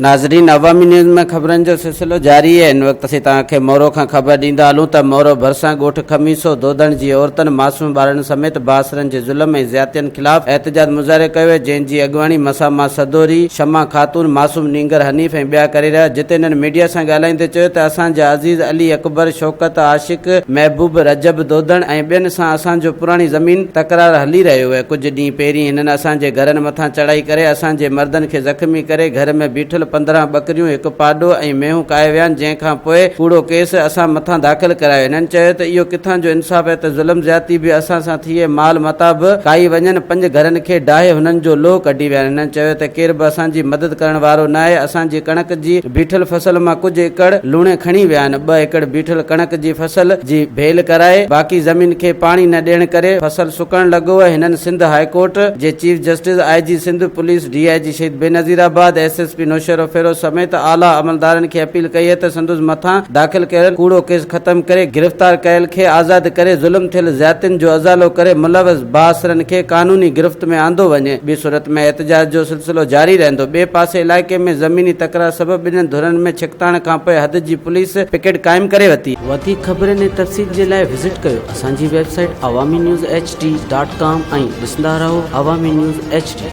ناظرين عوامي نيوز ۾ خبرن جو سلسلو جاري آهي هن وقت اسين توهان کي مورو کان خبر ڏيندا هلون ته مورو ڀرسان ڳوٺ خميسو دودڻ جي عورتن معصوم ٻارڙن سميت بااثرن جي ظلم ۽ زيادتين خلاف احتجاج مظاهرو ڪيو ويو جنهن جي اڳواڻي مساما صدوري، شمع خاتون، معصوم نينگر حنيف ۽ ٻيا ڪري رهيا جتي هنن ميڊيا سان ڳالهائيندي چيو ته اسان جا عزيز علي اڪبر، شوڪت، عاشق، محبوب، رجب دودڻ ۽ ٻين سان اسان جو پراڻي زمين تڪرار هلي رهيو اهي ڪجهه ڏينهن پهرين هنن اسان جي گهرن مٿان چڙهائي ڪري اسان جي مردن کي زخمي ڪري گهر ۾ بيٺل 15 ٻڪريون هڪ پاڏو ۽ مينهون ڪاهي ويا آهن جنهن کان پوء ڪوڙو ڪيس اسان مٿان داخل ڪرايو هنن چيو ته اهو ڪٿان جو انصاف آهي ته ظلم زيادتي به اسان سان ٿئي مال متاع به ڪاهي وڃن پنج گهرن کي ڊاهي هنن جو لوهه ڪڍي ويا آهن هنن چيو ته ڪير به اسان جي مدد ڪرڻ وارو ناهي اسان جي ڪڻڪ جي بيٺل فصل مان ڪجهه ايڪڙ لوڻي کڻي ويا آهن، ٻه ايڪڙ بيٺل ڪڻڪ جي فصل جي ڀيل ڪرائي باقي زمين کي پاڻي نه ڏيڻ ڪري فصل سڪڻ لڳو آهي، هنن سنڌ هاء ڪورٽ جي chief justice, I G Sindh police, D I G Shaheed Benazirabad, S S P Naushahro Feroze سميت اعليٰ عملدارن کي اپيل ڪئي آهي ته سندس مٿان داخل ڪيل ڪوڙو ڪيس ختم ڪري گرفتار ڪيل کي آزاد ڪري ظلم ٿيل زيادتين جو ازالو ڪري ملوث بااثرن کي قانوني گرفت ۾ آندو وڃي ٻي صورت ۾ احتجاج جو سلسلو جاري رهندو ٻئي پاسي علائقي ۾ زميني تڪرار سبب ٻنهين ڌرين ۾ ڇڪتاڻ کانپوء حد جي پوليس پڪيٽ قائم ڪري ورتي. وڌيڪ خبرن ۽ تفصيل جي لاء وزٽ ڪيو اسان جي website Awami news H D dot com ۽ ڏسندا رهو عوامي نيوز ايڇ ڊي.